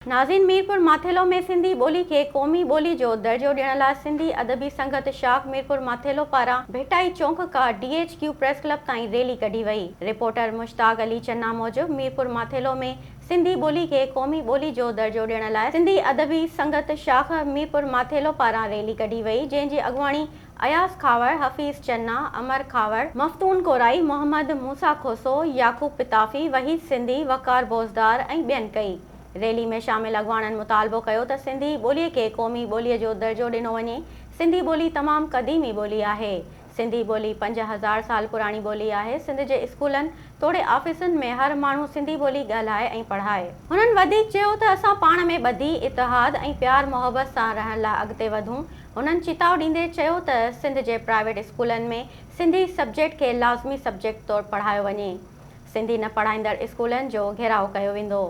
ناظرين ميرپور ماٿيلو ۾ سنڌي ٻولي کي قومي ٻولي جو درجو ڏيڻ لاء سنڌي ادبي سنگت شاخ ميرپور ماٿيلو پاران ڀٽائي چونڪ کان D H Q press club تائين ريلي ڪڍي وئي. رپورٽر مشتاق علي چنا موجب ميرپور ماٿيلو ۾ سنڌي ٻولي کي قومي ٻولي جو درجو ڏيڻ لاء سنڌي ادبي سنگت شاخ ميرپور ماٿيلو پاران ريلي ڪڍي وئي جنهن جي اڳواڻي اياز کهاوڙ، حفيظ چنا، امر کهاوڙ، مفتون ڪورائي، محمد موسيٰ کوسو، يعقوب پتافي، وحيد سنڌي، وقار بوزدار ۽ ٻين ڪئي. ريلي ۾ شامل اڳواڻن مطالبو ڪيو ته سنڌي ٻولي کي قومي ٻولي جو درجو ڏنو وڃي، سنڌي ٻولي تمام قديمي ٻولي آهي. سنڌي ٻولي 5000 سال پراڻي ٻولي آهي، سنڌ جي اسڪولن توڙي آفيسن ۾ هر ماڻهو سنڌي ٻولي ڳالهائي ۽ پڙهائي. هنن وڌيڪ چيو ته اسان پاڻ ۾ ٻڌي، اتحاد ۽ پيار محبت سان رهڻ لاء اڳتي وڌون. هنن چتاء ڏيندي چيو ته سنڌ جي پرائيويٽ اسڪولن ۾ سنڌي سبجيڪٽ کي لازمي سبجيڪٽ طور پڙهايو وڃي. سنڌي نه پڙهائيندڙ اسڪولن جو گهيراء ڪيو ويندو.